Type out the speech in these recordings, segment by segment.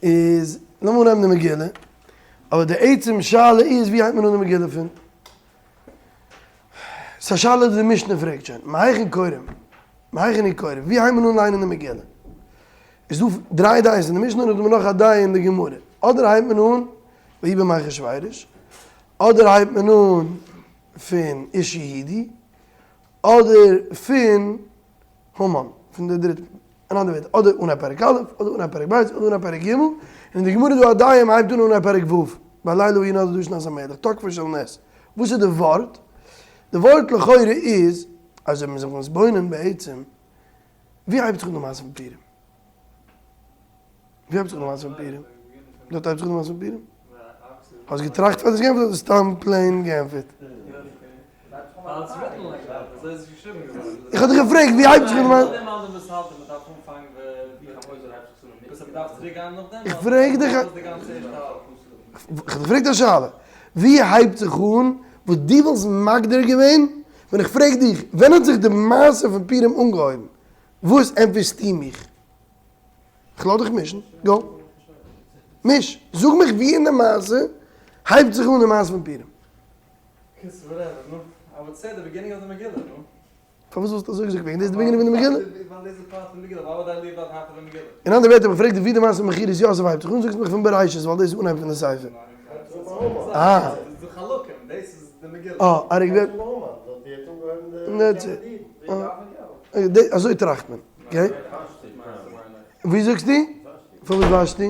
איז לאמיר אנהייבן די מגילה, אבער די עצם שאלה איז ווי הייבט מען אן די מגילה פון? ס'איז א שאלה די משנה פרעגט שוין, מהיכן קוראים? מהיכן היא קוראים? ווי הייבט מען אן ליינען די מגילה? איז דא דריי דעות אין די משנה און נאכדעם נאך א דעה אין די גמרא, אדער הייבט מען אן ויהי בימי אחשורוש, אדער הייבט מען אן פון איש יהודי, אדער פון המן, פון די דריטע, אין אנדערע ווערטער, אדער אנהייב פרק א', אדער אנהייב פרק ב', אדער אנהייב פרק ג', און אין די גמרא איז דא א דעה מען הייבט אן אנהייב פרק ו', בלילה ההוא נדדה שנת המלך, תוקפו של נס. וואס איז די ווארט? די ווארט לכאורה איז, אז אויב מען איז זיך מתבונן בעצם, ווי הייבט זיך אן די מעשה פון פורים? ווי הייבט זיך אן די מעשה פון פורים? דארט הייבט זיך אן די מעשה פון פורים? האסט געטראכט פאר דאס געענטפערט אדער סתם plain געענטפערט? איך האב דיך געפרעגט ווי הייבט זיך אן די מעשה? איך פרעג דיך איך האב דיך געפרעגט א שאלה, ווי הייבט זיך אן וואס דו וואלסט מגדיר געווען ווען איך פרעג דיך ווען האט זיך די מעשה פון פורים אנגעהויבן, וואס ענטפערסטו מיך? כ'לאז דיך מישן, go. מיש, זאג מיך ווי אין די מעשה הייבט זיך אן די מעשה פון פורים? פארוואס וואלסטו אזוי געזאגט? וועגן דאס איז די beginning פון די מגילה? אין אנדערע ווערטער, מ'פרעגט דיך ווי די מעשה פון מכירת יוסף הייבט זיך אן, זאגסטו מיך פון בראשית ווייל דאס איז אנהייב פון די ספר. אה. אה, אריק ווער? אזוי טראכט מען, okay? ווי זאגסטו? פארוואס וואשסטו?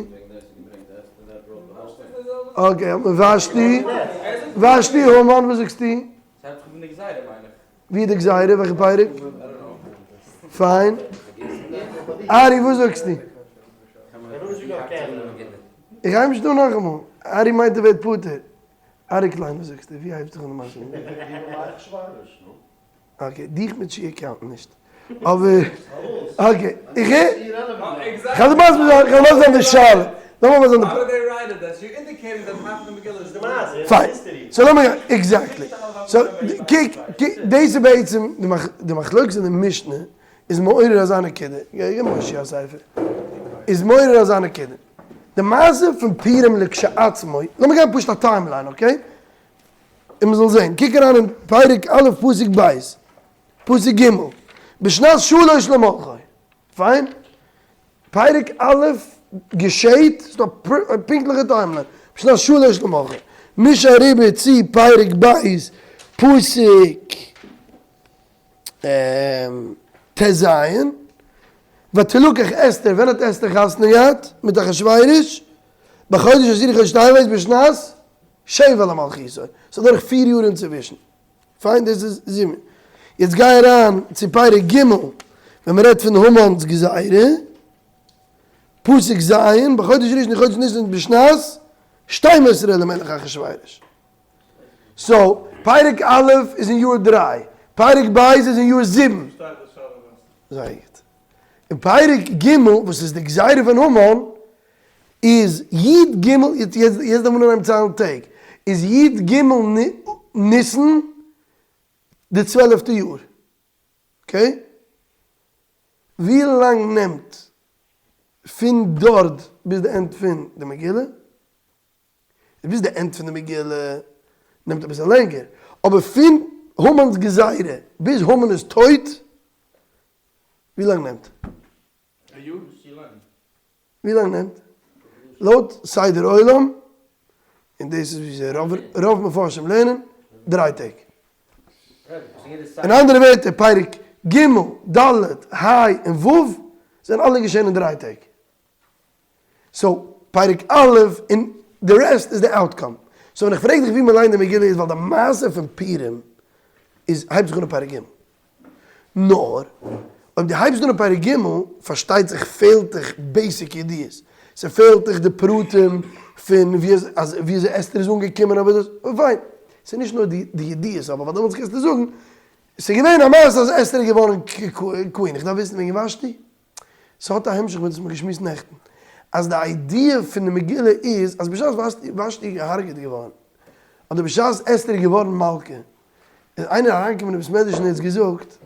okay, ושתי, ושתי המן, וואס זאגסטו? ווי איז די גזירה? וועלכע פרק? פיין. ארי וואס זאגסטו? איך גיי נישט דא נאכאמאל. ארי מיינט ער ווערט פטור. ארי קליין וואס זאגסטו? ווי הייבט זיך אן די מעשה? okay, דיך מיט שיעור count נישט. אבער, okay, איך הער. כ'וועל דיר מסביר זיין, כ'וועל מסביר זיין די שאלה. לאמיר מסביר זיין די. פיין. so לאמיר גיין, exactly. so, קוק, קוק, דאס איז בעצם די מחלוקת אין די משנה איז מעורר אזא נקודה. גיי מיר שיעור א ספר. איז מעורר אזא נקודה. די מעשה פון פורים לכשעצמו, לאמיר גיין פשוט א timeline, okay? און מ'זאל זען, קוק אריין אין פרק א' פסוק ב', פסוק ג', בשנת שלש למלכו, פיין? פרק א' געשעהט, ס'איז דא א פונקטליכע timeline, בשנת שלש למלכו, מיש אריבער צו פרק ב' פסוק ט"ז, ותלקח אסתר, ווען האט אסתר חתונה געהאט מיט אחשורוש? בחודש העשירי חודש טבת בשנת שבע למלכותו, ס'איז אדורך פיר יאר אינצווישן. פיין דאס איז זיבן. יעצט גיי אריין צו פרק ג' ווען מ'רעדט פון המן'ס גזירה, פסוק ז', בחודש ראשון חודש ניסן בשנת שתים עשרה למלך אחשורוש. so, פרק א' איז אין יאר דריי, פרק ב' איז אין יאר זיבן. זייער גוט. און פרק ג' וואס איז די גזירה פון המן, איז י ג, יעצט דארף מען אנהייבן ציילן טעג, איז י ג ניסן די צוועלעפטע יאר, okay? ווי לאנג נעמט פון דארט ביז די end פון די מגילה? ביז די end פון די מגילה נעמט אביסל לענגער, אבער פון המן'ס גזירה ביז המן איז טויט, ווי לאנג נעמט? א יאר? ווי לאנג נעמט? לויט סדר עולם, און דאס איז ווי רוב רוב מפרשים לערנען, דריי טעג. אין אנדערע ווערטער, פרק ג', ד', ה' און ו' זענען אלע געשען אין דריי טעג. so, פרק א' און די rest איז די outcome. so ווען איך פרעג דיך ווי מען ליינט די מגילה איז ווייל די מעשה פון פורים איז הייבט זיך אן אין פרק ג'. נאר אויב דו הייבסט אן אין פרק ג' פארשטייט זיך פעלט דיך basic ידיעות. ס'פעלט דיך די פרטים פון ווי אזוי אסתר איז אנגעקומען אבער דאס, פיין. ס'איז נישט נאר די ידיעות אבער ווייל דעמאלטס קענסטו זאגן ס'איז געווען א מעשה אז אסתר איז געווארן queen איך דארף וויסן וועגן ושתי? ס'האט א המשך מיט וואס מ'האט געשמועסט נעכטן, אז די idea פון די מגילה איז אז בשעת ושתי איז געהארגעט געווארן, אדער בשעת אסתר איז געווארן מלכה, איז איינער אריינגעקומען אין בית מדרש און ער האט געזאגט,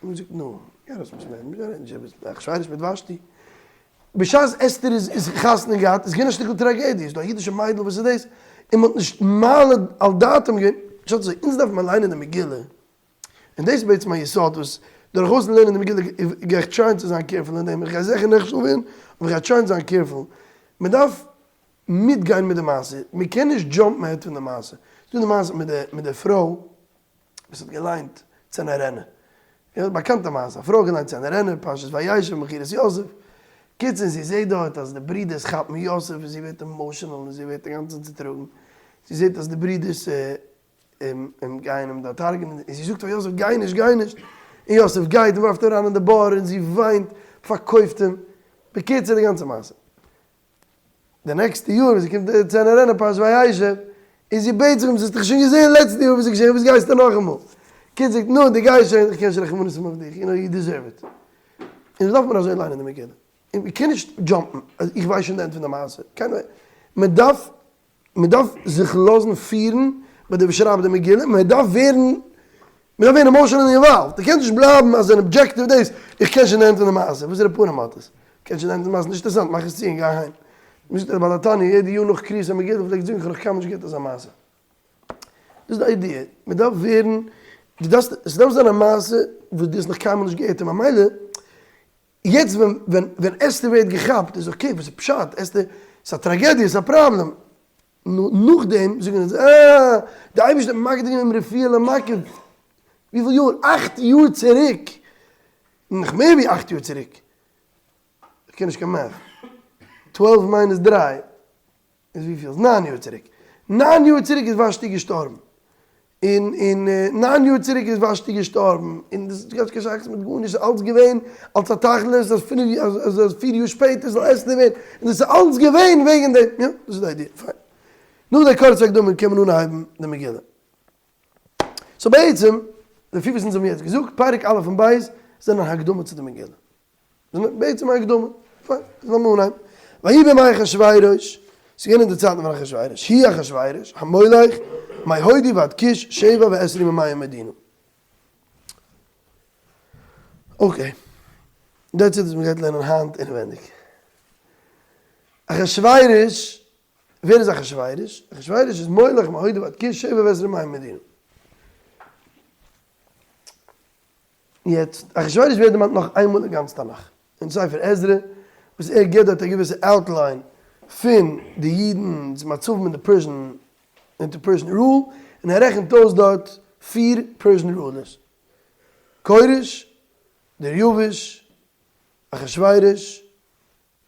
און געזאגט נו, גיי ארויס פון בית מדרש, מיר רעדן נישט אחשורוש מיט ושתי. בשעת אסתר איז איז חתונה געהאט איז געווען א שטיקל טראגעדיע, איז דא א אידישע מיידל וואס איז דאס, און מען האט נישט מעלה על דעתם געווען, פשט אזוי, אונז דארף מען ליינען די מגילה, און דאס איז בעצם א יסוד וואס דורכאויסן לערנען די מגילה גיי איך try ען צו זיין careful אין דעם, איך גיי זיכער נכשל ווערן, אבער איך גיי try ען צו זיין careful, מען דארף מיטגיין מיט די מעשה, מען קען נישט jump ן ahead פון די מעשה, ס'איז דא די מעשה מיט די מיט די פרוי וואס האט געליינט צאינה וראינה, יא, באקאנטע מעשה, א פרוי האט געליינט צאינה וראינה, פרשת וישב, מכירת יוסף, קיצור זי זעט דארט אז די ברידערס כאפן יוסף און זי ווערט emotional און זי ווערט אינגאנצן צוטראגן, זי זעט אז די ברידערס אים גייען אים דארט הרג'נען, און זי זאגט פאר יוסף גיי נישט גיי נישט, און יוסף גייט און ווארפט אים אריין אין די בור און זי וויינט, פארקויפט אים, בקיצור די גאנצע מעשה. די נעקסטע יאר ווען זי קומט צאינה וראינה פרשת וישב, און זי בעט זיך אים, זי האסט דאך שוין געזען לעצטע יאר וואס איז געשען, וואס גייסטו נאכאמאל? קיצור זאגט, נו, דו גייסט שוין, איך קען שוין רחמנות האבן אויף דיך, יו נאו יו deserve it. און דאס דארף מען אזוי ליינען די מגילה. און מען קען נישט jump ן, אז איך ווייס שוין די end פון די מעשה. קיינער, מען דארף, מען דארף זיך לאזן פירן ביי די וואס שרייבט די מגילה, מען דארף ווערן מען דארף ווערן emotionally involved, דו קענסט נישט בלייבן אז אן objective דאס, איך קען שוין די end פון די מעשה, וואסערע פנים האט עס? קען שוין די end פון די מעשה, נישט אינטערעסאנט, מאך עס צו און גיי אהיים. מיר זאגט דער בעל התניא יעדע יאר נאך קריאת המגילה פלעגט זאגן איך האב נאך קיינמאל נישט געהערט אזא מעשה. דאס איז די idea, מען דארף ווערן, דו דארפסט, עס דארף זיין א מעשה וואס דו האסט נאך קיינמאל נישט געהערט און ממילא יעצט ווען ווען ווען אסתר ווערט געכאפט איז okay וואס איז פשט אסתר, ס'איז א טראגעדיע, ס'איז א פראבלעם, נו, נאכדעם זאגן אונז, אה, די אייבערשטער האט מקדים געווען רפואה למכה, וויפיל יאר? אכט יאר צוריק! נאך מער ווי אכט יאר צוריק, איך קען נישט קיין math, 12 minus דריי איז וויפיל? ניין יאר צוריק! ניין יאר צוריק איז ושתי געשטארבן! און און ניין יאר צוריק איז ושתי געשטארבן, און דאס האט קיין שייכות מיט גארנישט, ס'איז אלץ געווען אלץ א תכלית אז פינף אז אז פיר יאר שפעטער זאל אסתר ווערן, און דאס איז אלץ געווען וועגן דעם, יא, דאס איז די idea, פיין. נאך די קורצע הקדמה קען מען אנהייבן די מגילה. so בעצם, לפי וואס אונז האבן יעצט געזאגט, פרק א' און ב' זענען א הקדמה צו די מגילה. בעצם א הקדמה. פיין, איז לאמיר אנהייבן. ויהי בימי אחשורוש, ס'איז געווען אין די צייטן פון אחשורוש, הוא אחשורוש, המולך, מהודו ועד כוש, שבע ועשרים ומאה מדינה. okay, that's it וואס מ'גייט לערנען היינט אינעווענדיג. אחשורוש, ווער איז אחשורוש? אחשורוש איז מולך מהודו ועד כוש, שבע ועשרים ומאה מדינה. יעצט, אחשורוש ווערט דערמאנט נאך איינמאל אין גאנץ תנך, אין ספר עזרא, וואס ער גיבט דארט א געוויסע outline פון די אידן'ס מצבים אין די Persian, אונטער Persian rule, און ער רעכנט אויס דארט פיר Persian rulers, כורש, דריווש, אחשורוש,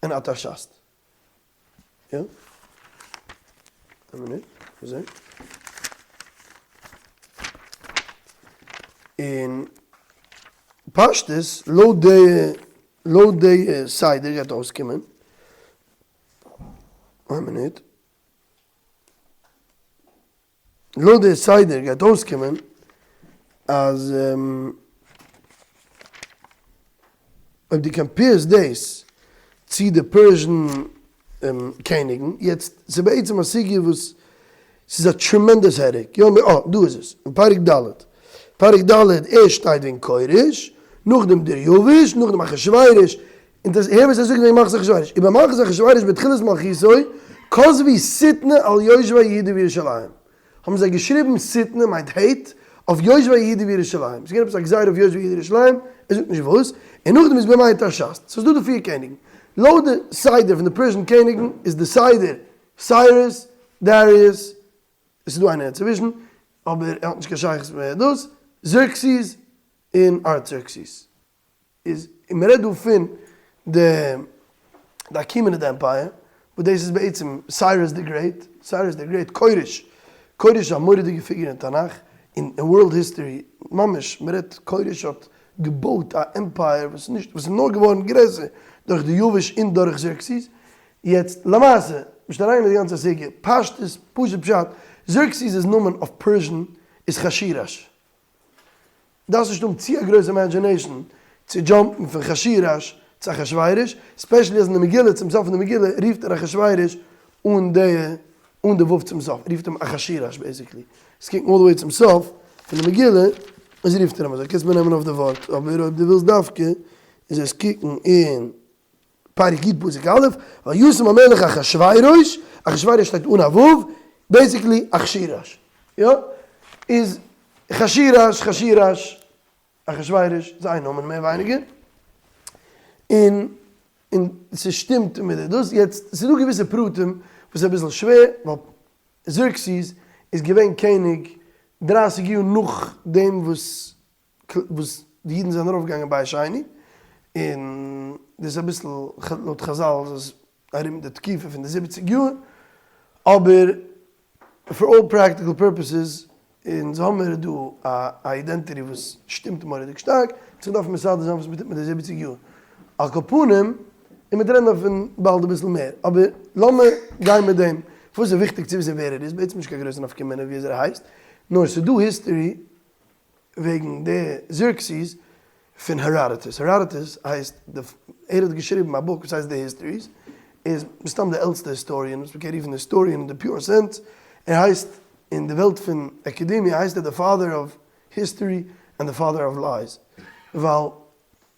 און ארתחשסתא. יא? א מינוט, כ'זע. און פשטות, לויט די, לויט די סדר גייט אויסקומען, איין מינוט. לויט די סדר גייט אויסקומען אז אויב דו compare סט דאס צו די Persian קעניגן, יעצט ס'איז בעצם א סוגיא וואס ס'איז א tremendous headache, יא אה דא איז עס, אין פרק ד', פרק ד' ערשט שטייט וועגן כורש, נאכדעם דריווש, נאכדעם אחשורוש, און דאס הער וואס ער זאגט וועגן מלכות אחשורוש, ובמלכות אחשורוש בתחילת מלכותו כתבו שטנה על יושבי יהודה וירושלים, האבן זיי געשריבן שטנה מיינט hate, אויף יושבי יהודה וירושלים, ס'איז געווען עפעס א גזירה אויף יושבי יהודה וירושלים, ער זאגט נישט וואס, און נאכדעם איז בימי ארתחשסתא, ס'איז דא די פיר קעניגן, לויט די סדר פון די Persian קעניגן איז די סדר סיירוס, דעריוס, עס איז דא איינער אינצווישן, אבער ער האט נישט קיין שייכות מיט דאס, זערקסיס און ארטזערקסיס. איז און מען רעדט דא פון די די Achaemenid Empire וואס דאס איז בעצם סיירוס the Great, סיירוס the Great, כורש, כורש איז א מורא'דיגע פיגור אין תנך און אין world history, ממש מען רעדט כורש האט געבויט א empire וואס איז נישט וואס איז נאר געווארן גרעסער דורך דריווש און דורך זערקסיס, יעצט למעשה, נישט אריין אין די גאנצע סוגיא, פשטות, פשוט פשט, זערקסיס'ס נאמען אויף Persian איז חשירש. דארפסט נישט האבן צו א גרויסע imagination צו jump ן פון חשירש צו אחשורוש, especially אז אין די מגילה צום סוף פון די מגילה רופט ער אחשורוש אן די אן די ו' צום סוף, ער רופט אים אחשירש basically, עס קוקן all the way צום סוף פון די מגילה איז רופט ער אים אזוי, קענסט מיר נעמען אויף די ווארט, אבער אויב דו ווילסט דווקא איז עס קוקן אין. פרק י' פסוק א', וישם המלך אחשורוש, אחשורוש שטייט אן א ו', basically אכשירש, יא? איז חשירש, חשירש, אחשורוש, איז איין נאמען מער ווייניגער, און און ס'שטימט מיט די דאס, יעצט ס'איז דא געוויסע פרטים וואס איז אביסל שווער, ווייל זערקסיס איז געווען קעניג דרייסיג יאר נאך דעם וואס וואס די אידן זענען ארויף געגאנגען בית שני, און דאס איז אביסל לויט חזל איז עס ארום די תקופה פון די זיבעציג יאר, אבער for all practical purposes אונז האמיר דא א identity וואס שטימט מורא'דיג שטארק, מ'וועט זיך דארפן מסדר זיין וואס מ'טוט מיט די זיבעציג יאר. על כל פנים, און מ'וועט רעדן דערפון באלד אביסל מער, אבער לאמיר גיין מיט דעם, פארוואס איז וויכטיג צו וויסן ווער ער איז, בעצם נישט קיין גרויסע נפקא מינה ווי אזוי ער הייסט, נאר ס'איז דא history וועגן די זערקסיס פון העראדאטוס, העראדאטוס הייסט די, ער האט געשריבן א book וואס הייסט די Histories, ער איז מסתם די עלטסטע historian וואס מ'קען רופן historian אין די pure sense, ער הייסט אין די וועלט פון academia הייסט ער די father of history and the father of lies, ווייל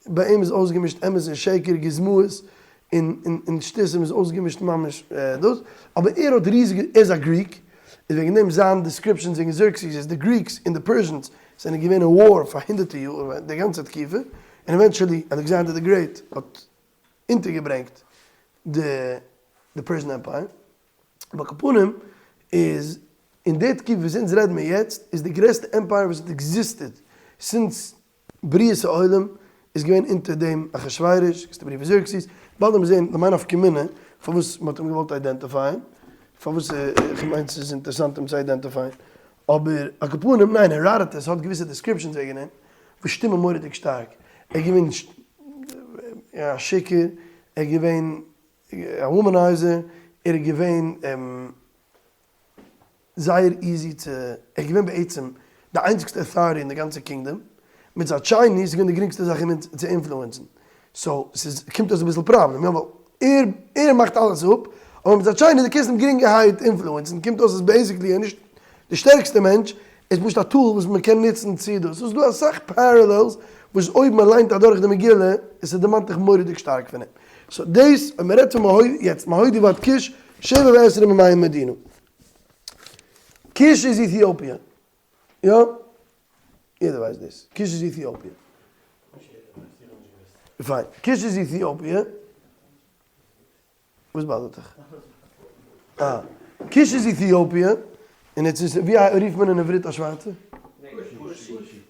ביי אים איז אויסגעמישט אמת און שקר, גוזמאות און שטותים איז אויסגעמישט ממש דאס, אבער ער האט ריזיגע, ער איז א Greek, איז וועגן דעם זיין descriptions וועגן זערקסיס איז די Greeks און די Persians זענען געווען אין war פאר הונדערטער יאר, די גאנצע תקופה, און eventually אלעקסאנדער the Great האט אונטערגעברענגט די Persian Empire, אבער על כל פנים איז אין די תקופה וואס אונז רעדן מיר יעצט איז די גרעסטע empire וואס האט existed since בריאת העולם איז געווען אונטער דעם אחשורוש, איז די בריוו פון זערקסיס, באלד וועלן מיר זעהן למאי נפקא מינה פארוואס מען האט אים געוואלט identify ען, פארוואס איך מיין ס'איז אינטערעסאנט אים צו identify ען, אבער על כל פנים ניין העראדאטוס האט געוויסע descriptions וועגן אים וואס שטימען מורא'דיג שטארק, ער איז געווען א שיכור, ער איז געווען א womanizer, ער איז געווען. זייער easy צו, ער איז געווען בעצם די איינציגסטע authority אין די גאנצע kingdom, מצד שני איז געווען די גרינגסטע זאך אים צו influence ן, so ס'איז קומט אויס אביסל פראבלעם, יא ווייל ער ער מאכט אלעס אפ, אבער מצד שני די קענסט אים גרינגערהייט influence ן, קומט אויס אז basically ער איז נישט די שטערקסטע מענטש, ער איז פשוט א tool וואס מען קען נוצן צו דאס, ס'איז דא אסאך parallels וואס אויב מען ליינט אדורך די מגילה, עס איז דערמאנט דיך מורא'דיג שטארק פון אים, so דאס אויב מען רעדט פון מהודו, יעצט מהודו ועד כוש, שבע ועשרים ומאה מדינה. כוש איז איתיאפיע. יא? יעדער ווייסט דאס. כוש איז איתיאפיע. פיין. כוש איז איתיאפיע. וואס באדערט דיך? אה. כוש איז איתיאפיע. און עס איז, ווי רופט מען אין עברית א שווארצע?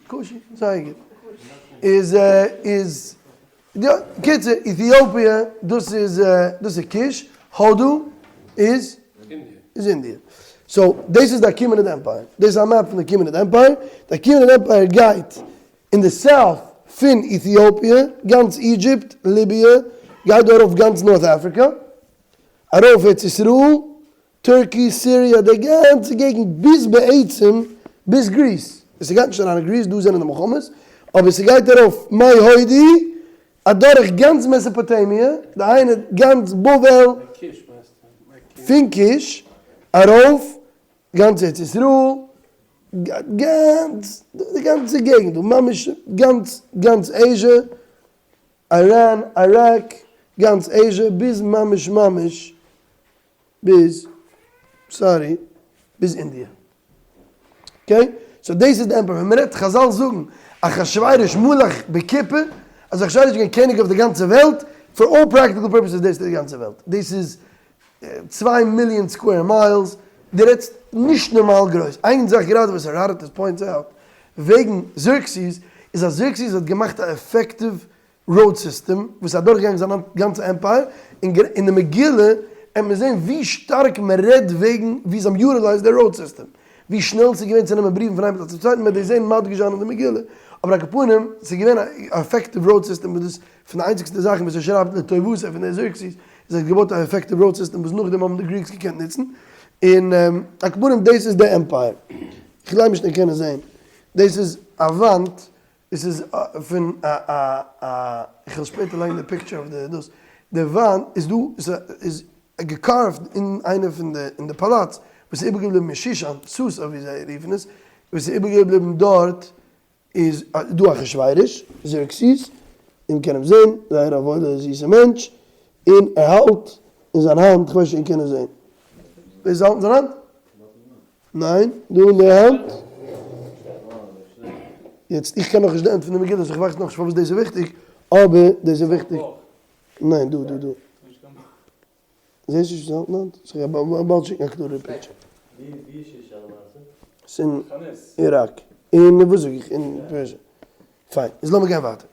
כושי. זייער גוט. איז איז יא, קיצור, איתיאפיע, דאס איז דאס איז כוש, הודו איז איז אינדיע. so דאס איז די Achaemenid Empire. דאס איז א map פון די Achaemenid Empire. די Achaemenid Empire גייט אין די south פון איתיאפיע, גאנץ Egypt, ליביע, גייט דא ארויף גאנץ North Africa, ארויף ארץ ישראל, Turkey, סיריע, די גאנצע געגנט ביז בעצם ביז Greece, עס גייט נישט אריין אין Greece, דא זענען די מלחמות, אבער ס'גייט ארויף מהודו, אדורך גאנץ מעסאפאטעמיע, דהיינו גאנץ בבל, פון כוש ארויף גאנץ ארץ ישראל, גאנץ די גאנצע געגנט דא, ממש גאנץ גאנץ Asia, איראן, איראק, גאנץ Asia ביז ממש ממש ביז, sorry, ביז אינדיע. okay? so דאס איז די empire. ווען מ'רעדט חזל זאגן אחשורוש מלך בכיפה, אז אחשורוש איז געווען קעניג אויף די גאנצע וועלט, for all practical purposes דאס איז די גאנצע וועלט. דאס איז צוויי מיליאן square miles, דו רעדסט נישט נארמאל גרויס. איין זאך גראדע וואס העראדאטוס points out וועגן זערקסיס, איז אז זערקסיס האט געמאכט א effective road system וואס איז אדורכגעגאנגען זיין גאנצע empire, און אין די מגילה עט מען זען ווי שטארק מען רעדט וועגן ווי זיי האבן utilized די road system, ווי שנעל ס'איז געווען צו נעמען בריוון פון איין פלאץ צום צווייטן, מען וועט דאס זען מדגיש זיין אין די מגילה, אבער על כל פנים ס'איז געווען א effective road system וואס דאס פון די איינציגסטע זאכן וואס ער שרייבט לטובתו פון די זערקסיס איז ער האט געבויט א effective road system וואס נאכדעם האבן די Greeks געקענט נוצן, און על כל פנים דאס איז די empire, כ'גלייב נישט איר קענען זען, דאס איז א וואנט עס איז פון א א א, איך וועל שפעטער לייגן די picture אויף די דאס, די וואנט איז דא איז גע carved אין איינע פון די אין די פאלאץ וואס איז איבערגעבליבן אין שושן, סוסא ווי זיי רופן עס, וואס איז איבערגעבליבן דארט איז דא אחשורוש, זערקסיס, און מ'קען אים זען, זייער א וואוילער זיסער מענטש. און ער האלט אין זיין האנט, כ'ווייס נישט איר קענט עס זען. ווער ס'האלט אין זיין האנט? ניין, דא אין די האנט. יעצט איך קען נאכנישט די ענד פון די מגילה סאו איך ווייס נאכנישט פארוואס דאס איז וויכטיג, אבער דאס איז וויכטיג. ניין דא דא דא. זעסט נישט וואס האלט אין האנט? סאו איך וועל באלד שיקן א קלארערע picture. ס'אין איראק. אין וואס זאג איך? אין Persia. פיין, איז לאמיר גיין ווייטער.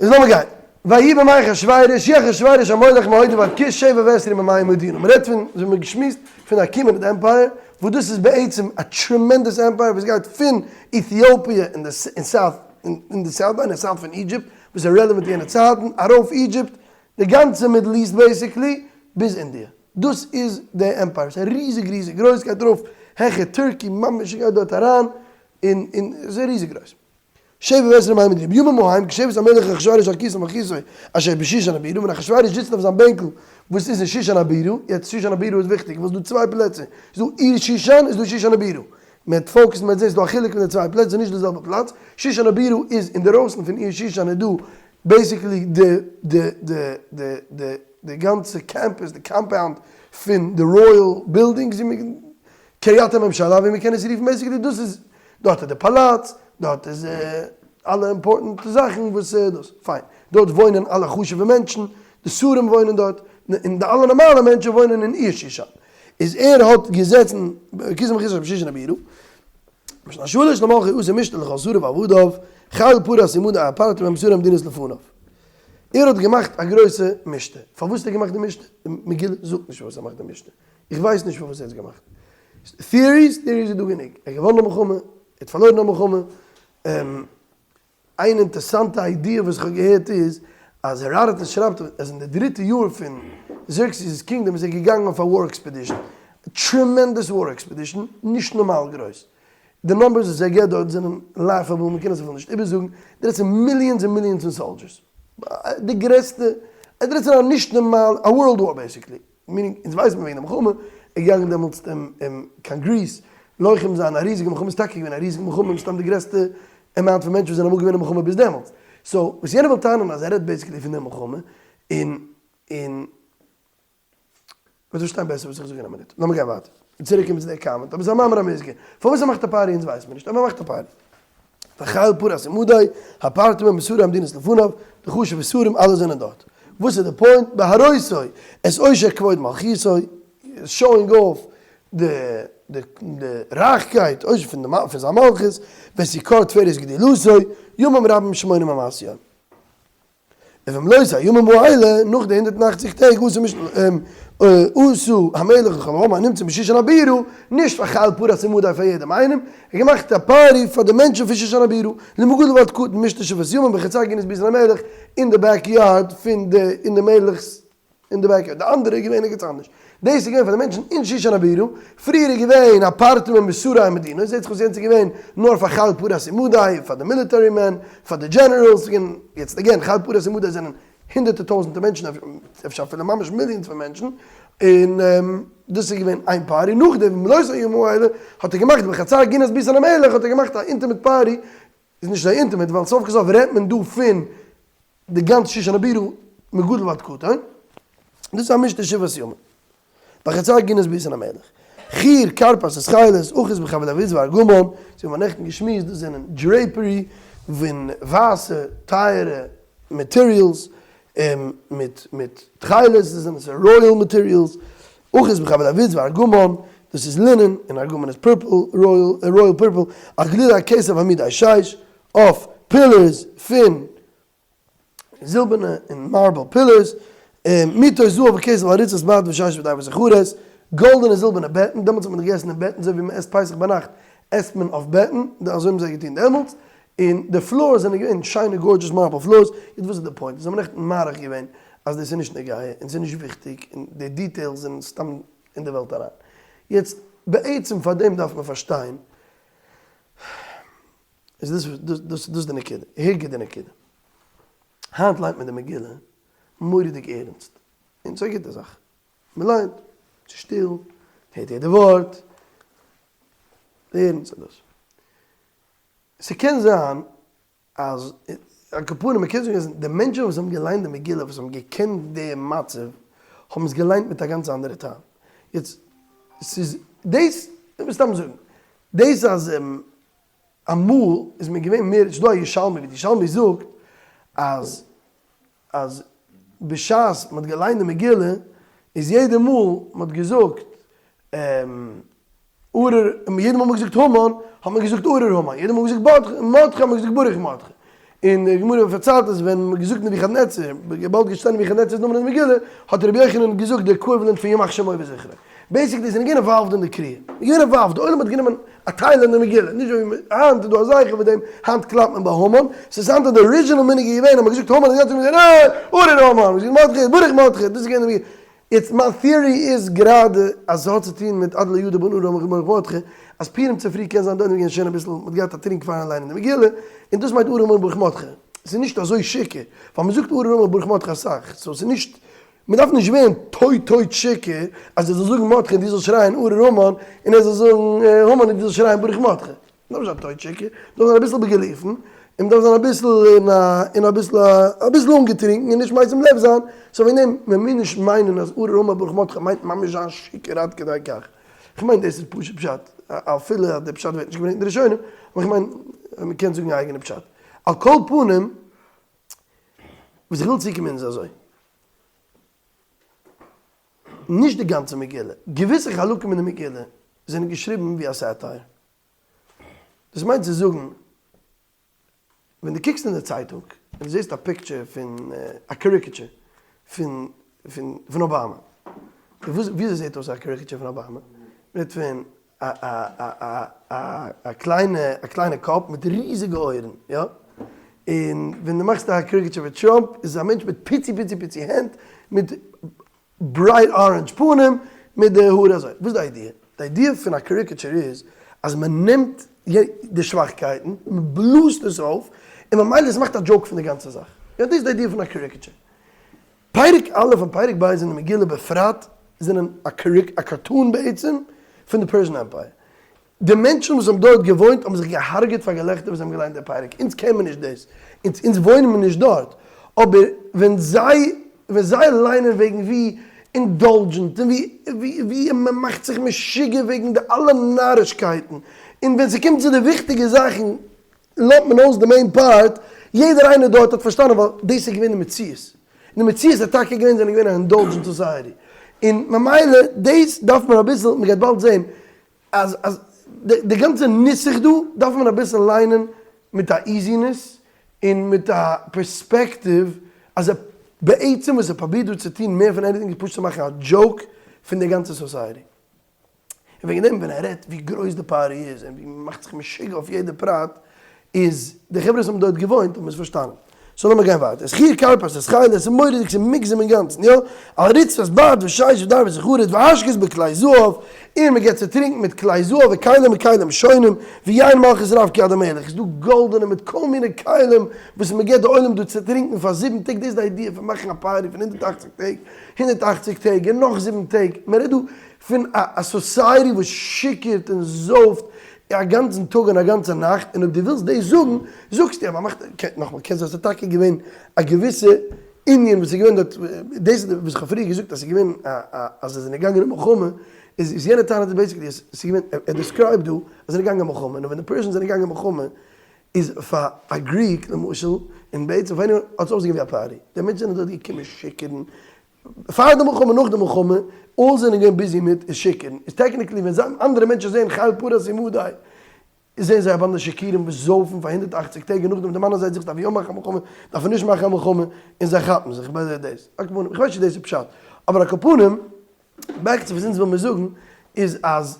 איז לאמיר גיין. ויהי בימי אחשורוש, הוא אחשורוש המולך מהודו ועד כוש שבע ועשרים ומאה מדינה. מ'רעדט פון, אזוי ווי מ'האט געשמועסט, פון Achaemenid Empire, וואס דאס איז בעצם א tremendous empire וואס גייט פון Ethiopia אין די south, אין די south, אין די south פון Egypt, וואס איז relevant יענע צייטן, ארויף Egypt, די גאנצע Middle East basically, ביז India. דאס איז די empire. ס'איז ריזיג ריזיג גרויס, גייט ארויף העכער Turkey, ממש גייט דארט אריין, און און עס איז ריזיג גרויס. שבע ועשרים ומאה מדינה בימים ההם כשבת המלך אחשורוש על כסא מלכותו אשר בשושן הבירה ווען אחשורוש זיצט אויף זיין בענקל וואס איז אין שושן הבירה, יעצט שושן הבירה איז וויכטיג ווייל ס'איז דא צוויי פלעצער, ס'איז דא עיר שושן און ס'איז דא שושן הבירה, מ'וועט focus ן מ'וועט זען ס'איז דא א חילוק פון די צוויי פלעצער ס'איז נישט די זעלבע פלאץ, שושן הבירה איז אינדערויסן פון עיר שושן איז דא basically די די די די די די גאנצע campus די compound פון די royal buildings קריית הממשלה ווי מ'קען עס רופן basically דאס איז דארט איז די פאלאץ דארט איז אלע important זאכן וואס דאס פיין דארט וואוינען אלע חשובע מענטשן די שרים וואוינען דארט און די אלע נארמאלע מענטשן וואוינען אין עיר שושן איז ער האט געזעצן כסא מלכותו בשושן הבירה בשנת שלש למלכו עשה משתה לכל שריו ועבדיו חיל פרס ומדי הפרתים בהם שרי המדינות לפניו ער האט געמאכט א גרויסע משתה פארוואס האט ער געמאכט די משתה די מגילה זאגט נישט פארוואס ער מאכט די משתה איך ווייס נישט פארוואס ער האט עס געמאכט. Theories? Theories איז דא גענוג. ער האט געוואנען א מלחמה, ער האט פארלוירן א מלחמה. איין אינטערסאנטע idea וואס איך האב געהערט איז, אז העראדאטוס שרייבט אז אין די דריטע יאר פון Xerxes' kingdom איז ער געגאנגען אויף א war expedition. Tremendous war expedition, נישט נארמאל גרויס. די numbers וואס ער געבט דארט זענען laughable, מען קען עס אפילו נישט איבערזאגן. דער רעדט פון millions און millions פון soldiers. די גרעסטע, ער רעדט פון א נישט נארמאל, א world war basically. Meaning, אונז ווייסן מיר וועגן די מלחמה, ער איז געגאנגען דעמאלטס קיין Greece לוחם זיין א ריזיגע מלחמה, איז טאקע געווען א ריזיגע מלחמה, מסתם די גרעסטע amount פון מענטשן וואס זענען אמאל געווען אין מלחמה ביז דעמאלטס. So, וואס יענער וויל טענה'ן אז ער רעדט basically פון די מלחמה, און און וועסט פארשטיין בעסער וואס איך זאג אין א מינוט. לאמיר גיין ווייטער. צוריק קומען צו די comment, אבער ס'איז א מאמר המוסגר. פארוואס ער מאכט א party אונז ווייסט מיר נישט, אבער ער מאכט א party. וחיל פרס ומדי, הפרתים ושרי המדינות לפניו, די חשוב'ע שרים אלע זענען דארט. וואס איז די point? בהראותו את עושר כבוד מלכותו, showing off די די רייכקייט, עושר פון די פון זיין מלכות, ואת יקר תפארת גדולתו, ימים רבים שמונים ומאת יום. ובמלאות הימים האלה, נאך די 180 טעג, עשה משתה עשה המלך לכל העם הנמצאים בשושן הבירה, נישט פאר חיל פרס ומדי פאר יעדעם איינעם, ער האט געמאכט א party פאר די מענטשן פון שושן הבירה, למגדול ועד קטן משתה שבעת ימים בחצר גינת ביתן המלך, אין די back yard פון די אין די מלך'ס אין די back yard, די אנדערע איז געווען ערגעץ אנדערש. דאס איז געווען פאר די מענטשן אין שושן הבירה, פריער איז געווען הפרתים ושרי המדינות, זעט זיך אויס יענץ איז געווען נאר פאר חיל פרס ומדי, פאר די military men, פאר די generals, יעצט again חיל פרס ומדי זענען הונדערטער טויזענטער מענטשן, אפשר אפילו ממש millions פון מענטשן, און דאס איז געווען איין party, נאכדעם במלאות הימים האלה האט ער געמאכט בחצר גינת ביתן המלך האט ער געמאכט א intimate party, איז נישט אזוי intimate ווייל סוף כל סוף רעדט מען דא פון די גאנצע שושן הבירה מגדול ועד קטן, דאס איז א משתה שבעת ימים. בחצר גינת ביתן המלך. חיר, כרפס, ותכלת, אחוז בחבלי בז וארגמן, זיי האבן נעכטן געשמועסט, דאס זענען drapery פון ווייסע טייערע materials, מיט מיט תכלת, דאס זענען royal materials, אחוז בחבלי בז וארגמן, דאס איז linen, און ארגמן איז purple, royal purple, על גלילי הכסף עמודי שיש, אויף pillars פון זילבערנע און marble pillars, מיטות זהב וכסף על רצפת בד ושש ודבר וחרת, גאלדענע זילבערנע בעטן, דעמאלטס האט מען געגעסן אין בעטן אזוי ווי מען עסט פסח ביינאכט עסט מען אויף בעטן, אזוי האבן זיי געטון דעמאלטס, און די floors זענען געווען שיינע gorgeous marble floors, יעצט וואס איז די point? זיי האבן נעכטן מאריך געווען אז דאס איז נישט נוגע און ס'איז נישט וויכטיג און די details זענען סתם אין די וועלט אריין. יעצט בעצם פאר דעם דארף מען פארשטיין איז דאס דאס דאס די נקודה, הער גוט די נקודה. היינט ליינט מען די מגילה מורא'דיג ערענסט, און ס'איז א גוטע זאך. מ'ליינט, ס'איז שטיל, מ'הערט יעדע ווארט, ערענסט איז דאס. ס'קען זיין אז. על כל פנים, מ'קען זאגן אז די מענטשן וואס האבן געליינט די מגילה, וואס האבן געקענט די מצב, האבן עס געליינט מיט א גאנץ אנדערע טעם. יעצט, ס'איז דאס, לאמיר סתם זאגן, דאס אז אמאל איז מען געווען מער, ס'איז דא א ירושלמי ווי די ירושלמי זאגט אז אז בשעת מ'האט געליינט די מגילה איז יעדע מאל מ'האט געזאגט ארור, יעדע מאל מ'האט געזאגט המן האט מען געזאגט ארור המן, יעדע מאל מ'האט געזאגט מרדכי האט מען געזאגט ברוך מרדכי. און די גמרא פארציילט אז ווען מ'האט געזאגט נבוכדנצר, וויבאלד געשטאנען נבוכדנצר'ס נאמען אין די מגילה, האט רבי יוחנן געזאגט די equivalent פון ימח שמו וזכרו. basically זענען געווען involved אין די קריאה. מ'איז געווען involved, די עולם האט גענומען א טייל אין די מגילה, נישט ווי היינט איז דא א זכר פאר דעם, היינט קלאפט מען ביי המן, ס'איז היינט אז די original מנהג איז געווען אז מ'האט געזאגט המן און יעצט האט מען געזאגט אה! ארור המן! מ'האט געזאגט מרדכי, ברוך מרדכי! דאס איז געווען די מגילה. יעצט מיין theory איז גראדע אז ס'האט צו טון מיט עד לא ידע בן אדם ברוך מרדכי, אז פורים צופרי קען זיין די עולם איז געווען שוין אביסל, מ'האט געהאט א טרינק פארן ליינען די מגילה, און דאס מיינט ארור המן ברוך מרדכי. ס'איז נישט אזוי שיכור, ווייל מ'זאגט ארור המן ברוך מרדכי אסאך, so ס'איז נישט, מ'דארף נישט ווערן טויט טויט שיכור אז ער זאל זאגן מרדכי און דו זאלסט שרייען ארור המן, און ער זאל זאגן המן און דו זאלסט שרייען ברוך מרדכי. מ'דארף נישט זיין טויט שיכור, מ'דארף זיין אביסל בגילופין, און מ'דארף זיין אביסל אין א אין אביסל א אביסל אנגעטרינקן און נישט משים לב זיין, so וועגן דעם מען מוז נישט מיינען אז ארור המן ברוך מרדכי מיינט ממש זיין שיכור עד כדי כך. כ'מיין דאס איז פשוט פשט, אפילו אז די פשט ווערט נישט געברענגט אין די ראשונים, אבער כ'מיין מ'קען זאגן א אייגענע פשט. על כל פנים, וואס איך וויל צוקומען איז אזוי. נישט די גאנצע מגילה, געוויסע חלקים אין די מגילה זענען געשריבן ווי א satire. דאס מיינט צו זאגן, ווען דו קוקסט אין די צייטונג און דו זעסט א picture פון א caricature פון פון פון אבאמא, וויאזוי זעט אויס א caricature פון אבאמא? מ'רעדט פון א א א א א קליינע א קליינע קאפ מיט ריזיגע אויערן, יא? און ווען דו מאכסט א caricature פון טראמפ איז עס א מענטש מיט פיצי פיצי פיצי הענט מיט bright orange פנים מיט די האר אזוי. וואס איז די idea? די idea פון א caricature איז אז מען נעמט די שוואכקייטן, מען בלאזט עס אויף, און ממילא עס מאכט א joke פון די גאנצע זאך. יא דאס איז די idea פון א caricature. פרק א' און פרק ב' אין די מגילה בפרט זענען א cartoon בעצם פון די Persian Empire. די מענטשן וואס האבן דארט געוואוינט האבן זיך געהארגעט פאר געלעכטער ווען זיי האבן געליינט די פרק, אונז קען מען נישט דאס, אונז אונז וואוינען מיר נישט דארט, אבער ווען זיי ווען זיי ליינען וועגן ווי indulgent און ווי ווי ווי מען מאכט זיך משוגע וועגן די אלע נארישקייטן, און ווען ס'קומט צו די וויכטיגע זאכן לאזט מען אויס די main part, יעדער איינער דארט האט פארשטאנען ווייל דאס איז געווען די מציאות, און די מציאות איז טאקע געווען זענען געווען א indulgent society, און ממילא דאס דארף מען אביסל, מען גייט באלד זען אז אז די גאנצע נוסח דא דארף מען אביסל ליינען מיט א easiness און מיט א perspective אז ער בעצם וואס ער פרובירט דא צו טון מער פון anything איז פשוט צו מאכן א joke פון די גאנצע society. און וועגן דעם ווען ער רעדט ווי גרויס די party איז און ווי מ'מאכט זיך משוגע אויף יעדע פרט איז די חברה וואס האבן דארט געוואוינט האבן עס פארשטאנען. so לאמיר גיין ווייטער. את חיר כרפס את תכלת, ס'איז מורא'דיג ס'איז מוגזם אינגאנצן, יא? על רצפת בד ושש ודר וזכרת והשקות בכלי זהב, און מ'געט צו טרינקן מיט כלי זהב וכלים מכלים שונים, ויין מלכות רב כיד המלך, ס'איז דא גאלדענע מיט כל מיני כלים וואס מ'געט די עולם דא צו טרינקן פאר זיבן טעג, דאס איז די idea פון מאכן א party פון 180 טעג, 180 טעג און נאך זיבן טעג, מ'רעדט דא פון א society וואס שיכור'ט און זויפט א גאנצן טאג און א גאנצע נאכט, און אויב דו ווילסט דאס זאגן, זאגסטו אז מ'מאכט, נאכאמאל, קען זיין ס'איז טאקע געווען א געוויסע ענין וואס איז געווען דארט, דאס איז וואס איך האב פריער געזאגט אז ס'איז געווען א א אז זיי זענען געגאנגען אין מלחמה, איז איז יענער טענה'ט basically אז ס'איז געווען, ער describe ט דא אז זיי זענען געגאנגען אין מלחמה, און ווען די Persians זענען געגאנגען אין מלחמה, איז פאר א Greek למשל, און בעצם פאר anyone, האט עס אויסגעזען ווי א party, די מענטשן זענען דארט געקומען שיכור'ן, פאר די מלחמה נאך די מלחמה, all זענען געווען busy מיט איז שיכור'ן, איז technically ווען זיי אנדערע מענטשן זעען חיל פרס ומדי, זעען זיי א באנדע שיכורים וואס זויפן פאר 180 טעג און נאכדעם דערמאנען זיי זיך דארף יא מאכן א מלחמה, דארף מען נישט מאכן א מלחמה, און זיי כאפן זיך ביי די דאס. על כל פנים, איך ווייס נישט צו דאס איז פשט, אבער על כל פנים, back צו וואס אונז וויל מיר זאגן, איז אז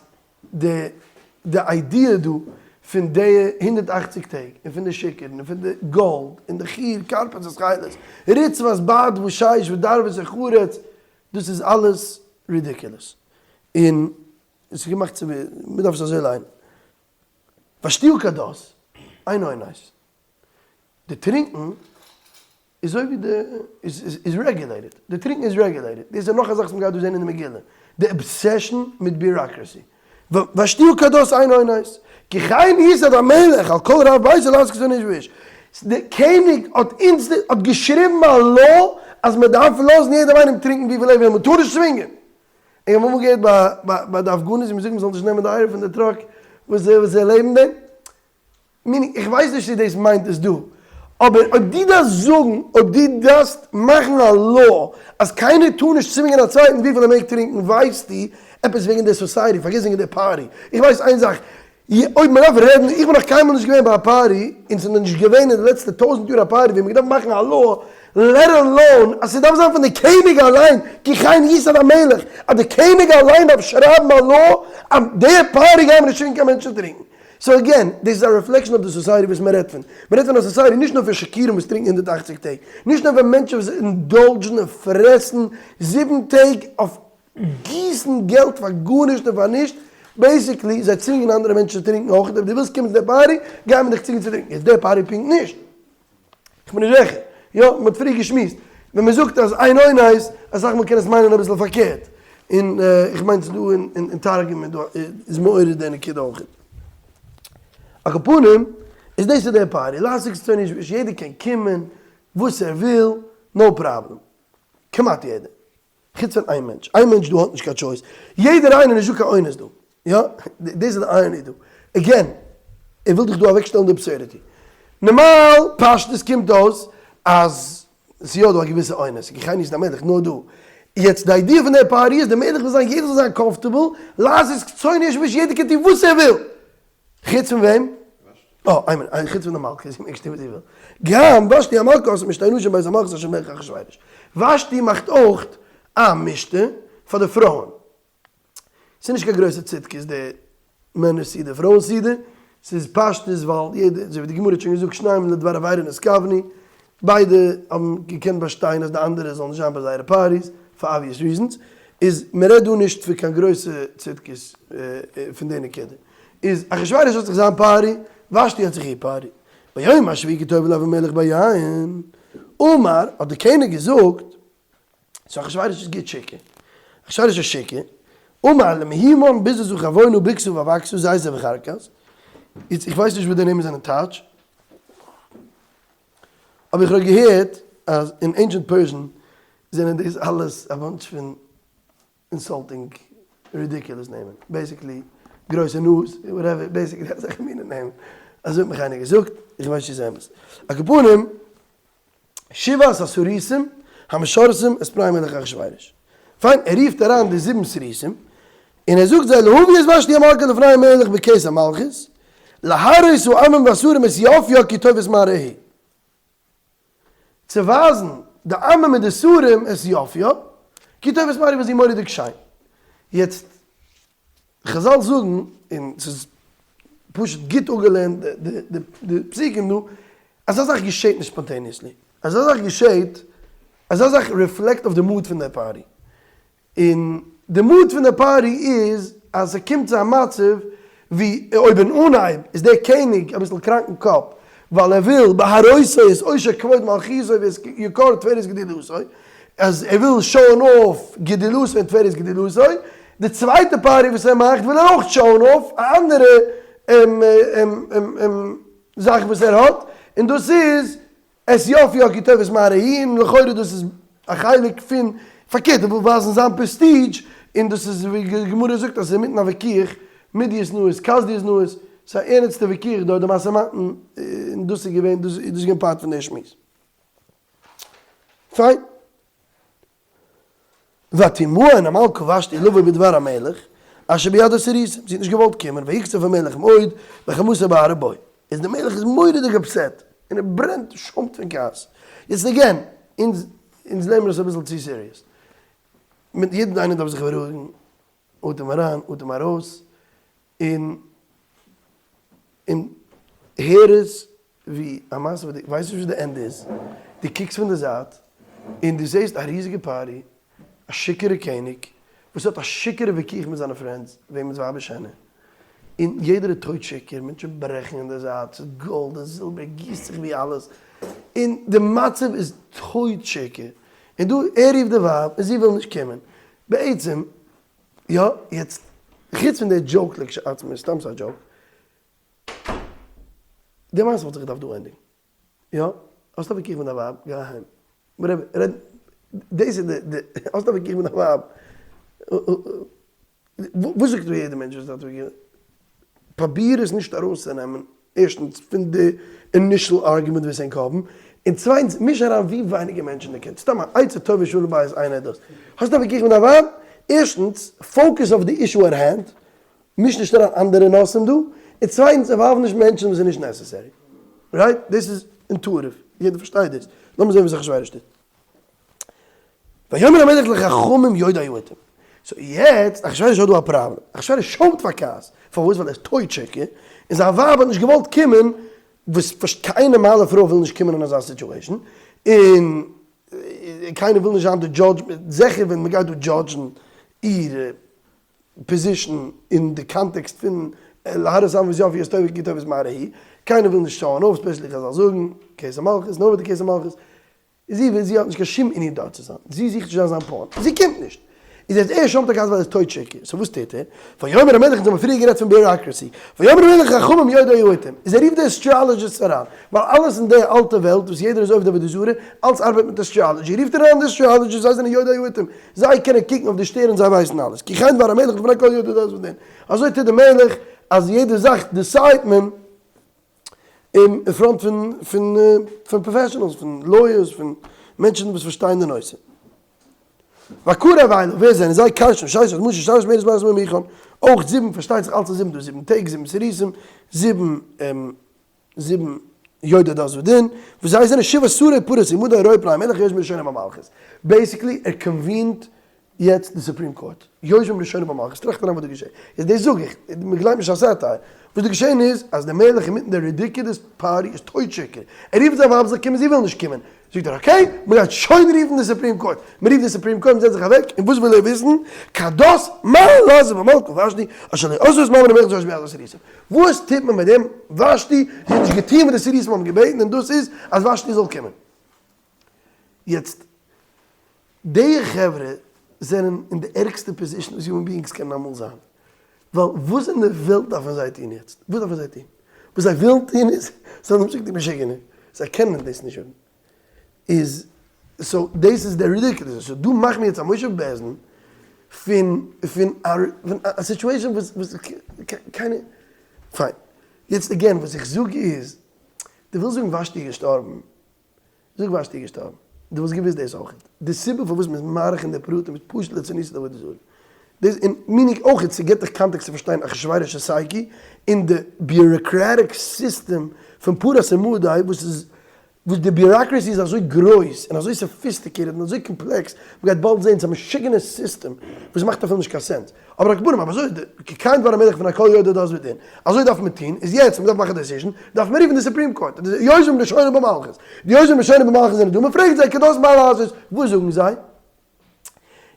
די די idea דא פון די 180 טעג, און פון די שיכור'ן, און פון די גאלד, און די חיר כרפס ותכלת, רצפת בד ושש ודר וזכרת, דאס איז אלעס ridiculous. און עס איז געמאכט צו, מען דארף עס אזוי ליינען. והשתיה כדת, אין אונס. די טרינקן איז אזוי ווי די איז regulated, די טרינקן איז regulated, דאס איז נאך א זאך וואס מ'גייט דא זען אין די מגילה, די obsession מיט bureaucracy, והשתיה כדת אין אונס, כי כן ייסד המלך על כל רב ביתו להשקות איש ואיש. די קעניג האט אונז האט געשריבן א law אז מען דארף לאזן יעדעם איינעם טרינקן וויפיל ער וויל, מען טאר נישט צווינגען. איך האב אמאל געהערט ביי ביי די הפגנות ווי מען זאגט מען זאל נישט נעמען די אייער פון די truck וואס זיי וואס זיי לעבן דעם. meaning איך ווייס נישט צו דאס מיינט עס דא, אבער אויב דו דארפסט זאגן, אויב דו דארפסט מאכן א law אז קיינער טאר נישט צווינגען א צווייטן וויפיל ער מעג טרינקן ווייסטו עפעס וועגן די society, פארגעס וועגן די party, איך ווייס איין זאך, אויב מען דארף רעדן, איך בין נאך קיינמאל נישט געווען ביי א party, און ס'איז נאך נישט געווען אין די לעצטע טויזענט יאר א party ווי מען האט געדארפט מאכן א law, let alone אז ס'דארף זיין פון די קעניג אליין, כי כן יסד המלך, אז די קעניג אליין דארף שרייבן א law אז די party גייען מיר נישט צווינגען קיין מענטש צו טרינקן. so again, דאס איז א reflection אויף די society וואס מען רעדט פון. מען רעדט פון א society נישט נאר פון שיכורים וואס טרינקן 180 טעג, נישט נאר פון מענטשן וואס indulge ן און פרעסן זיבן טעג אויף גיסן געלט פאר גארנישט און פאר נישט, basically זיי צווינגען אנדערע מענטשן צו טרינקן אויך, אויב דו ווילסט קומען צו די party, גייען מיר דיך צווינגען צו טרינקן, יעצט די party פונקט נישט, איך בין נישט זיכער, יא, מען האט פריער געשמועסט, ווען מען זאגט אז אין אונס, אסאך מאל קען עס מיינען אביסל פארקערט, און איך מיין ס'איז דא אין תרגום איז דא איז מעורר די נקודה אויך. על כל פנים, איז דאס איז די party, לעשות כרצון איש ואשה, יעדער קען קומען וואס ער וויל, no problem, כמעט יעדער. חוץ פון איין מענטש, איין מענטש דא האט נישט קיין choice, יעדער איינער נישט דא קיין אונס דא, יא, דאס איז די irony דא, again, ער וויל דיך דא אוועקשטעלן די absurdity, נארמאל פשטות קומט אויס אז ס'איז יא דא א געוויסע אונס, כי כן יסד המלך, נאר דא, יעצט די idea פון די party איז די מלך וויל זיין יעדער זאל זיין comfortable, לעשות כרצון איש ואשה יעדער קען טון וואס ער וויל, חוץ פון וועם? אה, איין מינוט, חוץ פון די מלכה, זי מעג טון וואס זי וויל. גם ושתי המלכה עשתה משתה נשים בית המלכות אשר מלך אחשורוש. ושתי מאכט אויך א משתה פאר די פרויען. ס'איז נישט קיין גרויסע צדקות די מענער סעודה פרויען סעודה, ס'איז פשטות ווייל יעדער, אזוי ווי די גמרא האט שוין געזאגט שניהם לדבר עבירה נתכוונו, ביידע האבן געקענט באשטיין אז די אנדערע זאלן נישט זיין ביי זייערע parties, פאר obvious reasons, איז מ'רעדט דא נישט פון קיין גרויסע צדקות פון די נקודה. איז אחשורוש האט זיך זיין party, ושתי האט זיך איר party. ביום השביעי כי טוב לב המלך ביין, אמר, האט דער קעניג געזאגט, so אחשורוש איז גוט שיכור, אחשורוש איז שיכור, אמר למהומן בזזו חרבונה בגתא ואבגתא זרתא וחרקת, איצט איך ווייס נישט וואס די נעמען זענען טייטש, אבער איך האב געהערט אז אין ancient Persian זענען דאס אלעס א bunch פון insulting ridiculous נעמען, basically גרויסע נאז, whatever, basically אזעלכע מינע נעמען, אזוי האט מיך איינער געזאגט, איך ווייס נישט צו ס'איז אמת. על כל פנים, שבעת הסריסים המשרתים את פני מלך אחשורוש. פיין, ער רופט אריין די זיבן סריסים, און ער זאגט זיי להביא את ושתי המלכה לפני המלך בכס המלכות, להראות העמים והשרים את יפיה כי טובת מראה היא. צו ווייזן די עמים מיט די שרים את יפיה, כי טובת מראה וואס זי מורא'דיג שיין. יעצט, חזל זאגן, און ס'איז פשוט גוט אפגעלערנט די פסוקים דא, אזא זאך געשעט נישט spontaneously. אזא זאך געשעט, אזא זאך reflect אויף די mood פון די party. און די mood פון די party איז אז ס'קומט צו א מצב ווי אויב אין אנהייב איז דער קעניג אביסל קראנק אין קאפ ווייל ער וויל בהראותו את עושר כבוד מלכותו ואת יקר תפארת גדולתו, אז ער וויל show ען off גדולתו און תפארת גדולתו, די צווייטע party וואס ער מאכט וויל ער אויך show ען off א אנדערע זאך וואס ער האט, און דאס איז את יפיה כי טובת מראה היא, און לכאורה דאס איז א חלק פון, פארקערט ער וויל ווייזן זיין prestige, און דאס איז ווי די גמרא זאגט אז ס'איז אינמיטן א וויכוח, מדיות נאות, כשדיות נאות, ס'איז א ערנסטע וויכוח דארט די משא ומתן, און דאס איז געווען, דאס איז געווען part פון די שמועס. פיין. ותמאן המלכה ושתי לבוא בדבר המלך אשר ביד הסריסים, זי האט נישט געוואלט קומען, ויקצוף המלך מאוד וחמתו בערה בו, איז די מלך איז מורא'דיג upset, און ער ברענט שוימט פון כעס, יעצט again, אונז אונז נעמען עס אביסל צו serious, מיט יעדן איינער דארף זיך בארואיגן, אטעם אריין אטעם ארויס, און און הער עס ווי א מעשה וואס דו ווייסט נישט וואס די ענדע איז, דו קוקסט פון די זייט און דו זעסט א ריזיגע party, א שיכור'ע קעניג וואס האט א שיכור'ע וויכוח מיט זיינע friends וועמענס ווייב איז שענער, און יעדער איז טויט שיכור, מענטשן ברעכן אין די זייט, ס'איז גאלד און זילבער גיסט זיך ווי אלעס, און די מצב איז טויט שיכור, און דא ער רופט די ווייב און זי וויל נישט קומען, בעצם יא, יעצט חוץ פון די joke לכשעצמו, סתם ס'איז א joke, די מעשה וואלט זיך געדארפט דא ענדיגן. יא, האסט א וויכוח מיט דיין ווייב, גיי אהיים. רעד, דאס איז די, די, האסט א וויכוח מיט דיין ווייב, וואס זאגט יעדער מענטש וואס האט א וויכוח? פראביר עס נישט ארויסצונעמען, ערשטנס פון די initial argument וואס ענק האבן, און צווייטנס מיש אריין ווי ווייניגער מענטשן דו קענסט, סתם א עצה טובה שלום בית איינער דאס, האסט א וויכוח מיט דיין ווייב? ערשטנס focus אויף די issue at hand, מיש נישט אריין אנדערע נושאים דא, און צווייטנס involve נישט מענטשן וואס איז נישט necessary, right? דאס איז intuitive, יעדער פארשטייט דאס, לאמיר זען וואס אחשורוש טוט. ויאמר המלך לחכמים יודעי העתים. so יעצט, אחשורוש האט דא א פראבלעם. אחשורוש שוימט פאר כעס. פארוואס? ווייל ער איז טויט שיכור, און זיין ווייב האט נישט געוואלט קומען, וואס פשוט קיין נארמאלע פרוי וויל נישט קומען אין אזא situation, און קיינער וויל נישט זיין די judge, זיכער ווען מ'גייט דא judge ן איר position אין די context פון להראות ענוות יופי את טובה כי טובת מראה היא, קיינער וויל נישט show ן אויף, especially חזל זאגן, כסא מלכות, נאר מיט די כסא מלכות. זי וויל, זי האט נישט קיין שום ענין דארט צו זיין, זי זוכט נישט זיין זיין pawn, זי קומט נישט. איז יעצט ער שוימט א כעס ווייל ער איז טויט שיכור, so וואס טוט ער? ויאמר המלך, אונז האבן פריער גערעדט פון bureaucracy, ויאמר המלך לחכמים יודעי העתים, איז ער רופט די astrologers אריין, ווייל אלעס אין די אלטע וועלט וואס יעדער איז עובד עבודה זרה, אלס ארבעט מיט astrology, רופט ער אריין די astrologers, זיי זענען יודעי העתים, זיי קענען קוקן אויף די שטערן זיי ווייסן אלעס, כי כן דבר המלך לפני כל יודעי דת ודין, אזוי טוט די מלך אז יעדע זאך decide ט מען אין front פון פון פון professionals, פון lawyers, פון מענטשן וואס פארשטייען די נושא. ויקרב אליו, ווער זענען זיי? כרשנא, שתר, אדמתא, שרש, מרס, מרס, ממוכן, אויך זיבן, פארשטייט זיך אלץ איז זיבן דא, זיבן טעג, זיבן סריסים, זיבן זיבן יודעי דת ודין, וואס זיי זענען שבעה שרי פרס ומדי רואי פני המלך יושבים ראשונים במלכות. basically ער convene ט יעצט די Supreme Court, יושבים ראשונים במלכות, טראכט אריין וואס דא געשען, איז דאס זאג איך, מען גלייבט נישט א satire, וואס דא געשען איז אז דער מלך אינמיטן די ridiculous party איז טויט שיכור, ער רופט זיין ווייב זאל קומען זי וויל נישט קומען, זאגט ער okay, מען גייט שוין רופן די Supreme Court, מען רופט די Supreme Court, מען זעצט זיך אוועק, און וואס וויל ער וויסן, כדת מה לעשות במלכה ושתי, אשר לא עשתה את מאמר המלך אשר ביד הסריסים, וואס טוט מען מיט דעם ושתי, זי האט נישט געטון וואס די סריסים האבן געבעטן און דאס איז אז ושתי זאל קומען. יעצט די חברה זענען אין די ערגסטע position וואס human beings קענען אמאל זיין, ווייל וואס אין די וועלט דארפן זיי טון יעצט? וואס דארפן זיי טון? וואס זיי ווילן טון איז, זיי זאלן שיקן די משוגענער, זיי קענען דאס נישט זאגן, איז so דאס איז די ridiculous, so דא מאכן מיר יעצט א מושב בית דין פון פון א situation וואס וואס קיינער, פיין, יעצט again וואס איך זאג איז, דו ווילסט זאגן ושתי איז געשטארבן, זאג ושתי איז געשטארבן. דו וואלסט געוואוסט דאס אויכעט. די סיבה פארוואס מ'איז מאריך אין די פרטים איז פשוט לצניעות עבודה זרה. דאס און meaning אויכעט ס'געבט דיך context צו פארשטיין אחשורוש psyche און די bureaucratic system פון פרס און מדי וואס איז וואס די bureaucracy איז אזוי גרויס און אזוי sophisticated און אזוי קאמפלעקס מ'גייט באלד זעהן ס'איז א משוגענע סיסטעם וואס מאכט אפילו נישט קיין sense. אבער על כל פנים, אבער אזוי איז די, כי כן דבר המלך לפני כל יודעי דת ודין, אזוי דארף מען טון, איז יעצט מען דארף מאכן א decision, דארף מען רופן די Supreme Court, די יושבים ראשונים במלכות, די יושבים ראשונים במלכות זענען דא, מען פרעגט זיי כדת מה לעשות, וואס זאגן זיי?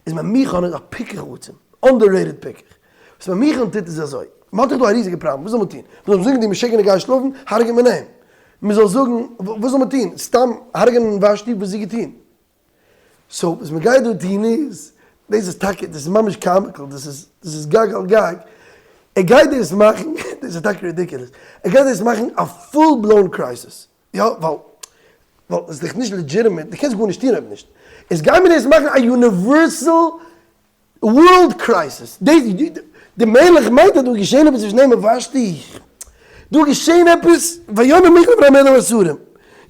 איז ממוכן איז א פיקח עצום, underrated פיקח, וואס ממוכן טוט איז אזוי, מען האט דאך דא א ריזיגע פראבלעם, וואס זאל מען טון? מען זאל זאגן די משוגענע גיי שלאפן, הרג'עט מען אים, מען זאל זאגן, וואס זאל מען טון? סתם הרג'ענען ושתי, וואס האט זי געטון? so וואס מען גייט דא טון איז, דאס איז טאקע, דאס איז ממש comical, דאס איז, דאס איז גג על גג, ער גייט דאס מאכן, דאס איז טאקע ridiculous, ער גייט דאס מאכן א full blown crisis, יא, ווייל, ווייל עס איז דאך נישט legitimate, דו קענסט גארנישט טון אויב נישט, איז גיימיר דאס מאכן א universal world crisis, די מלך מיינט אז דא איז געשען עפעס צווישן אים און ושתי, דא איז געשען עפעס, ויאמר מיכל לפני המלך והשרים,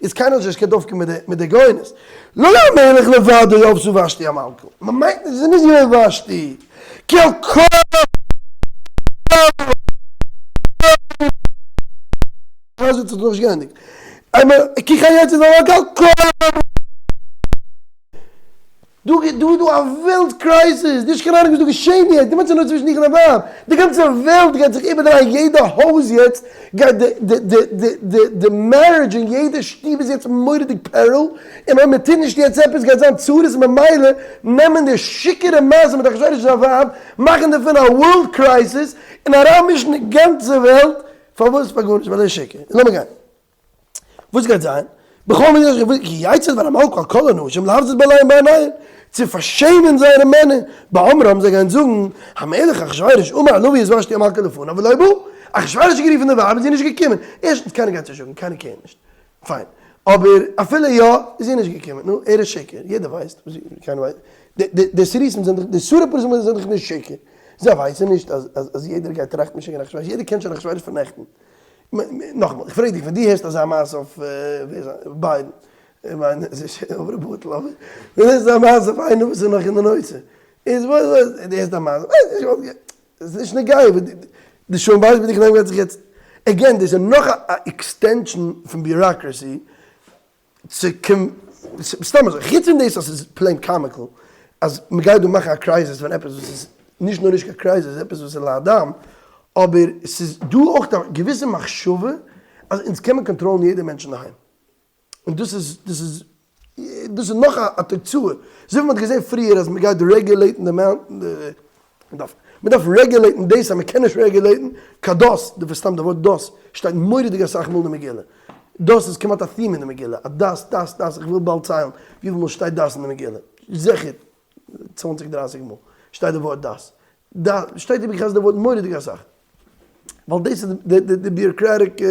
איז קיינער האט נישט געקענט אויפקומען מיט די גאונות, לא המלך לבדו עשתה ושתי המלכה, מען מיינט נישט, עס איז נישט געווען ושתי, כי על כל אזוי האט זיך נאכנישט געענדיגט, כי כן יצא דבר המלכה על כל דא איז דא א וועלט crisis, נישט קיין אהנונג וואס דא געשען יעצט, די מיינסט נאר צווישן דיך און דיין ווייב, די גאנצע וועלט גייט זיך איבערדרייען, יעדע הויז יעצט גייט די די די די די די marriage אין יעדע שטוב איז יעצט מורא'דיג peril, און אויב מען טוט נישט יעצט עפעס גייט זיין צרות, ממילא נעמען די שיכור'ע מעשה מיט אחשורוש און זיין ווייב, מאכן דערפון א world crisis, און אריינמישן די גאנצע וועלט, פארוואס? פאר גארנישט, ווייל ער איז שיכור, און לאמיר גיין. וואס גייט זיין? בכל מדינה אשר יבוא כי יצא דבר המלכה על כל האנשים להבזות בעליהם בעיניהם, צו פארשעמען זייערע מענער, באמרם זיי גייען זאגן, המלך אחשורוש אמר להביא את ושתי המלכה לפניו ולא באה, אחשורוש האט גערופן די ווייב און זי איז נישט געקומען, ערשטנס קיינער גייט נישט זאגן, קיינער care ט נישט, פיין, אבער אפילו יא, איז זי נישט געקומען. נו, ער איז שיכור, יעדער ווייסט, קיינער ווייסט, די סריסים זענען דאך, די שרי פרסים זענען דאך נישט שיכור, זיי ווייסן נישט אז יעדער גייט טראכטן משוגע אחשורוש, יעדער קען שוין אחשורוש פון נעכטן. נאכאמאל, איך פרעג דיך, ווען דו הערסט אזא מעשה אויף ביידן, איך מיין, עס איז שוין עברה בטל, אבער ווען דו הערסט אזא מעשה אויף איינער וואס איז נאך אין די נושא, איז וואס, דו הערסט א מעשה, עס איז נישט נוגע, די שלום בית מיט די קנאים גייט זיך יעצט, again דאס איז נאך א extension פון bureaucracy צו סתם אזוי, חוץ פון דאס אז ס'איז plain comical אז מ'גייט דא מאכן א crisis פון עפעס וואס איז נישט נאר נישט קיין crisis, עפעס וואס איז להדם, אבער ס'איז דא אויך א געוויסע מחשבה אז אונז קען מען קאנטראלן יעדע מענטש אינדערהיים. און דאס איז דאס איז דאס איז נאך א תוצאה, אזוי ווי מען האט געזען פריער אז מען גייט רעגולעיטן די מען דארף מען דארף רעגולעיטן דאס אז מען קען נישט רעגולעיטן כדת, די סתם די ווארט דת שטייט מורא'דיג אסאך מאל אין די מגילה, דת איז כמעט א theme אין די מגילה, א דת דת דת, איך וויל באלד ציילן וויפיל מאל שטייט דת אין די מגילה, זיכער צוואנציג דרייסיג מאל שטייט די ווארט דת, דת שטייט איבערגעחזרט די ווארט מורא'דיג אסאך, ווייל דאס איז די bureaucratic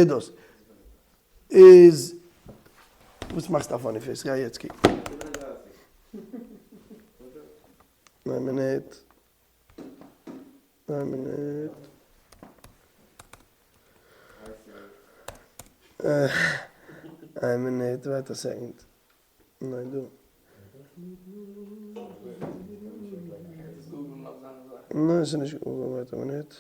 דאס. איז וואס מאכסטו א funny face? גיי יעצט קוקן. איין מינוט. איין מינוט. איין מינוט, wait a second. ניין דא. ניין ס'איז נישט Google, wait א מינוט.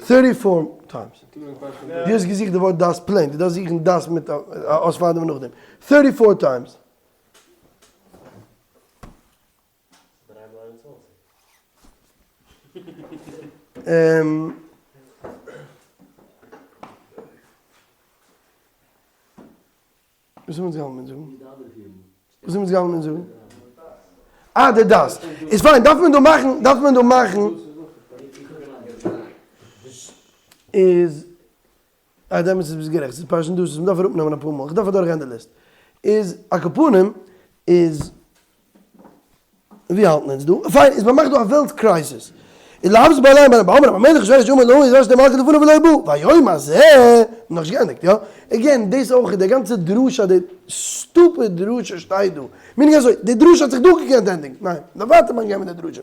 Thirty four times. דו האסט געזוכט די ווארט דת plain, דו דארפסט זוכן דת מיט א אות פארדעם און נאכדעם. Thirty four times. וואס האבן אונז געהאלטן מיט זאגן? וואס האבן אונז געהאלטן מיט זאגן? אה די דת. איז פיין, דארף מען דא מאכן, דארף מען דא מאכן. איז, אה דעמאלטס איז ביסט גערעכט, ס'איז פרשת דתות, מ'דארף אראפנעמען אפאר מאל, כ'דארף אדורכגיין די ליסט. איז, על כל פנים, איז. ווי האלטן אונז דא? פיין, איז מ'מאכט דא א וועלט crisis. איז להבז בעליהם בעליהם באמר המלך אחשורוש אמר לו איז ושתי מלכה לפניו ולא בא והיום הזה נאכנישט געענדיגט יא? Again דאס אויך איז די גאנצע דרשה די stupid דרשה שטייט דא meaning אזוי די דרשה האט זיך דא געקענט ענדיגן ניין מ'דארף ווייטער מאכן גיין מיט די דרשה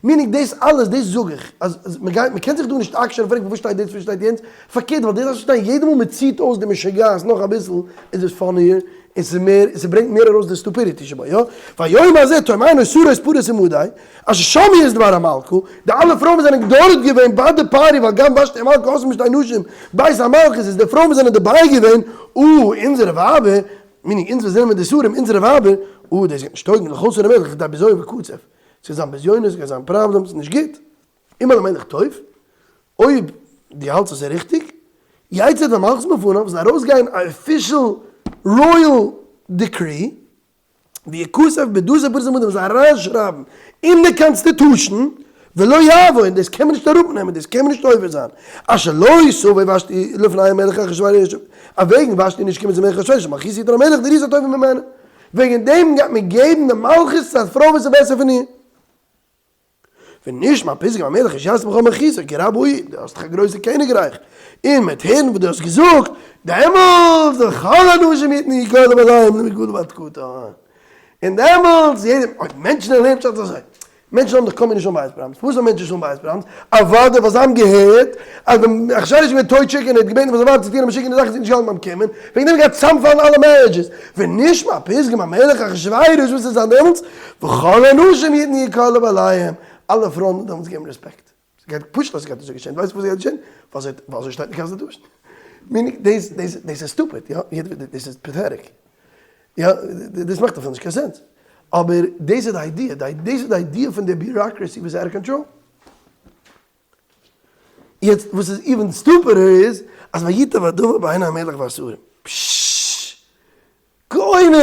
meaning דאס אלעס דאס זאג איך אז מ'גייט מ'קען זיך דא נישט עקשנ'ען פרעגן פארוואס שטייט דאס פארוואס שטייט יענץ פארקערט ווייל דאס דארף שטיין יעדע מאל מ'ציט אויס די משוגעת נאך אביסל איז עס funnier און ס'איז מער, און ס'ברענגט מער ארויס די stupidity שבו, יא? והיום הזה תאמרנה שרות פרס ומדי, אשר שמעו את דבר המלכה, די אלע פרויען וואס זענען דארט געווען ביי די party ווייל גם ושתי המלכה עשתה משתה נשים בית המלכות איז די פרויען וואס זענען דערביי געווען, או, אונזערע ווייבער, meaning אונז וואס זענען מיט די שרים, אונזערע ווייבער, או, דאס גייט נישט טויגן, לכל שרי המלך כדי בזיון וקצף, ס'גייט זיין בזיונות, ס'גייט זיין problems, נישט גוט. אם על המלך טוב, אויב דו האלטסט אז ס'איז ריכטיג, יצא דבר מלכות מלפניו, זאל ארויסגיין א official royal decree, ויכתב בדתות פרס ומדי, מ'זאל אריינשרייבן אין די constitution, ולא יעבור, און דאס קען מען נישט אראפנעמען, דאס קען מען נישט עובר זיין, אשר לא תבוא ושתי לפני המלך אחשורוש, אז וועגן ושתי נישט קומען צום מלך אחשורוש, מלכות יתן המלך דריסה טובה ממנה, וועגן דעם גייט מען געבן די מלכות צו א פרוי וואס איז בעסער פון איר. ונשמע פתגם המלך אשר יעשה בכל מלכותו כי רב הוא, דו האסט דאך א גרויסע קעניגרייך, און מ'וועט הערן וואס דו האסט געזאגט, דעמאלטס וכל הנשים יתנו יקר לבעליהם למגדל ועד קטן, און דעמאלטס יעדער, אויב מענטשן ערלעבן פשט אזוי, מענטשן האבן דאך כל מיני שלום בית problems, פארוואס האבן מענטשן שלום בית problems? אוודאי ווייל זיי האבן געהערט אז ווען אחשורוש איז געווען טויט שיכור און ער האט געבעטן פאר זיין ווייב צו טון א משוגענע זאך איז זי נישט געהאלטן ביים קומען, וועגן דעם גייט צוזאמפאלן אלע marriages, ונשמע פתגם המלך אחשורוש וואס איז זיין דעמאלטס, וכל הנשים יתנו יקר לבעליהם, אלע פרויען וועלן דעמאלטס געבן רעספעקט. ס'גייט פשוט אז ס'גייט אזוי געשען, ווייסט וואס גייט געשען? ווייל אזוי שטייט אין constitution. Meaning דאס דאס דאס איז stupid, יא, דאס איז pathetic. יא, דאס מאכט אפילו נישט קיין sense. אבער דאס איז די idea, דאס איז די idea פון די bureaucracy וואס איז out of control. יעצט וואס איז even stupider איז אז וייטב הדבר בעיני המלך והשרים. פששש. גאונות!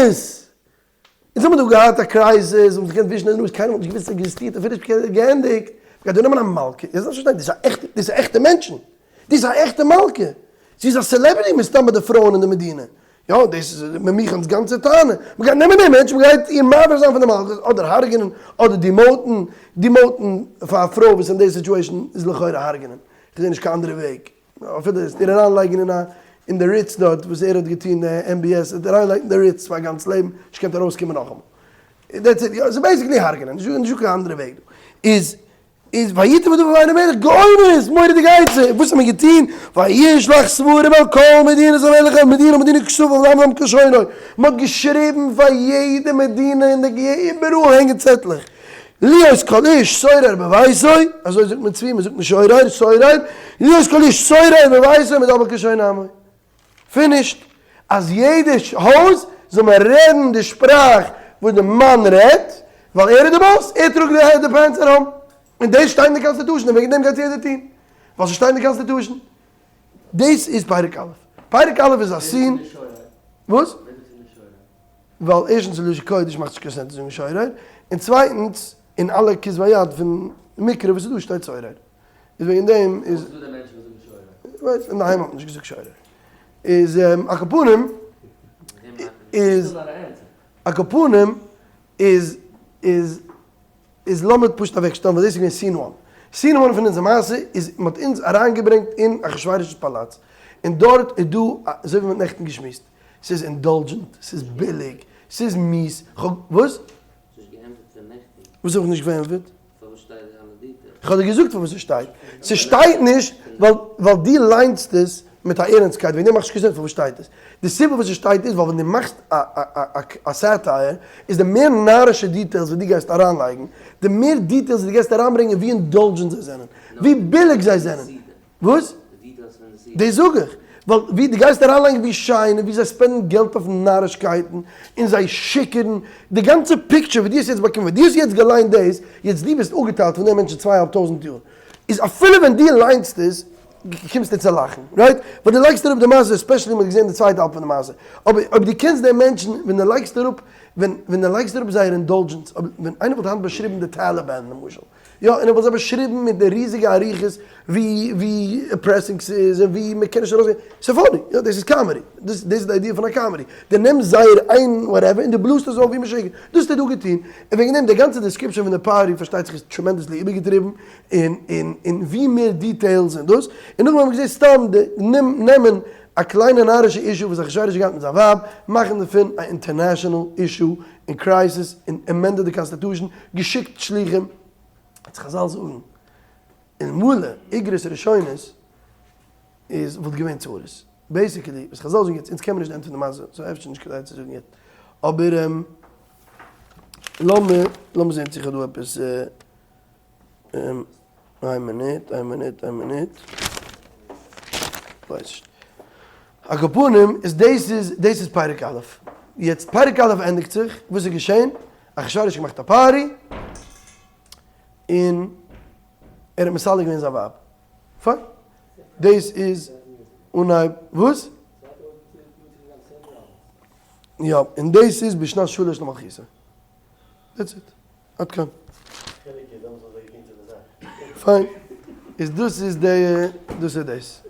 אונז האבן דא געהאט א crisis, און מ'האט געקענט ווישן די נאז, קיינער וואלט נישט געוואוסט עס עקזיסטירט אפילו נישט געענדיגט. מ'גייט דא נעמען א מלכה, איר זאלט פארשטיין, דאס איז א עכטע, דאס איז עכטע מענטשן. דאס איז א עכטע מלכה. זי איז א celebrity מסתם ביי די פרויען אין די מדינה. יא, דאס איז ממוכן'ס גאנצע טענה, מען גייט נעמען דעם מענטש, מען גייט אים מעביר זיין פון די מלכות, אדער הרג'נען, אדער demote ן, demote ן פאר א פרוי וואס אין די situation איז לכאורה הרג'נען, איך זע נישט קיין אנדערע וועג, אפילו עס איר אריינלייגן אין א אין די ריץ דארט וואס ער האט געטון די MBS, ער האט אריינגעלייגט אין די ריץ פאר א גאנץ לעבן, נישט געקענט ארויסקומען נאכאמאל. That's it, יא, ס'איז basically הרג'נען, נישטא קיין אנדערע וועג דא. איז איז ויטב הדבר בעיני המלך גאונות, מורא'דיגע עצה, וואס האט מען געטון? וישלח ספרים אל כל מדינות המלך אל מדינה ומדינה כתבם לעם לעם כלשונו, מען האט געשריבן פאר יעדע מדינה אין די איבעראל הענגען צעטלעך, להיות כל איש שורר בביתו, אזוי זאגט מען צבי, מען זאגט נישט שורר, שורר, להיות כל איש שורר בביתו מדבר כלשון עמו. Finished, אז יעדע הויז זאל מען רעדן די שפראך וואס די מאן רעדט, ווייל ער איז די boss, ער טראגט די pants ארום, און דאס שטייט אין די constitution און וועגן דעם גייט יעדער טון, ווייל ס'שטייט אין די constitution. דאס איז פרק א'. פרק א' איז א scene. וואס? ווייל ערשטנס אין לשון קודש מאכט נישט קיין sense צו זאגן שורר, און צווייטנס אין אלע כתבי יד פון מקרא וואס איז דא שטייט שורר. איז וועגן דעם איז. וואס איז דא די מענטשן וואס זאגן שורר? כ'ווייס, אינדערהיים האט מען נישט געזאגט שורר. איז על כל פנים איז על כל פנים איז איז איז לאמיר פשוט אוועק שטעלן ווייל דאס איז געווען scene one. Scene one פון אונזער מעשה איז מען האט אונז אריינגעברענגט אין אחשוורוש'ס פאלאץ און דארט איז דא אזוי ווי מען האט נעכטן געשמועסט ס'איז indulgent ס'איז ביליג ס'איז מיאוס כ'האב וואס? נישט געענטפערט פון נעכטן. וואס האב איך נישט געענטפערט? פארוואס שטייט די אלע details? כ'האב דיר געזאגט פארוואס עס שטייט. ס'שטייט נישט ווייל ווייל דו ליינסט עס מיט א ערענסטקייט, וועגן דעם מאכט נישט קיין sense פארוואס שטייט עס. די סיבה וואס עס שטייט איז ווייל ווען דו מאכסט א א א satire איז די מער נארישע details וואס דו גייסט אריינלייגן, די מער details וואס דו גייסט אריינברענגען ווי indulgent זיי זענען, ווי ביליג זיי זענען. וואס? דאס זאג איך, ווייל ווי דו גייסט אריינלייגן ווי שיין און ווי זיי spend ן געלט אויף נארישקייטן און זיי שיכור'ן, די גאנצע picture וואס דו האסט יעצט באקומען, ווען דו האסט יעצט געליינט דאס, יעצט דו ביסט אפגעטיילט פון די מענטשן צוויי אהאלב טויזנט יאר, איז אפילו ווען דו ליינסט עס, קומסטו צו לאכן, right? ווייל דו לייגסט אראפ די מעשה, especially מ'האט געזען די צווייטע האלב פון די מעשה, אבער אויב דו קענסט די מענטשן, ווען דו לייגסט אראפ, ווען ווען דו לייגסט אראפ זייער indulgence, אויב ווען איינער וואלט היינט באשריבן די טאליבאן למשל, יא, און ער וואלט זיי באשריבן מיט די ריזיגע אריכות ווי ווי oppressing ס'איז און ווי מ'קען נישט ארויסגיין, ס'איז funny, יא דאס איז comedy, דאס דאס איז די idea פון א comedy, דו נעמסט זייער איין whatever און דו בלאזט עס אויף ווי משוגע, דאס האט ער דא געטון, און וועגן דעם די גאנצע description פון די party פארשטייט זיך איז tremendously איבערגעטריבן, און און און ווי מער details און דאס, און נאכדעם האבן מיר געזען סתם די נעמען א קליינע נארישע issue וואס אחשורוש האט געהאט מיט זיין ווייב, מאכן דערפון א international issue און crisis און amended די constitution, געשיקט שליחים, יעצט חזל זאגן אלמלא איגרות ראשונות איז וואלט געווען צרות, basically וואס חזל זאגן יעצט, אונז קען מיר נישט ענטפערן די מעשה, so אפשר נישט כדאי צו זאגן יעצט, אבער לאמיר לאמיר זען צו איך האב דא עפעס. איין מינוט, איין מינוט, איין מינוט. כ'ווייס נישט. על כל פנים, איז דאס איז, דאס איז פרק א'. יעצט פרק א' ענדיגט זיך, וואס איז געשען? אחשורוש האט געמאכט א party, און ער האט מסלק געווען זיין ווייב. פיין. דאס איז אנהייב, וואס? יא, און דאס איז בשנת שלש למלכותו. That's it. עד כאן. פיין. איז דאס איז די, דאס איז דאס.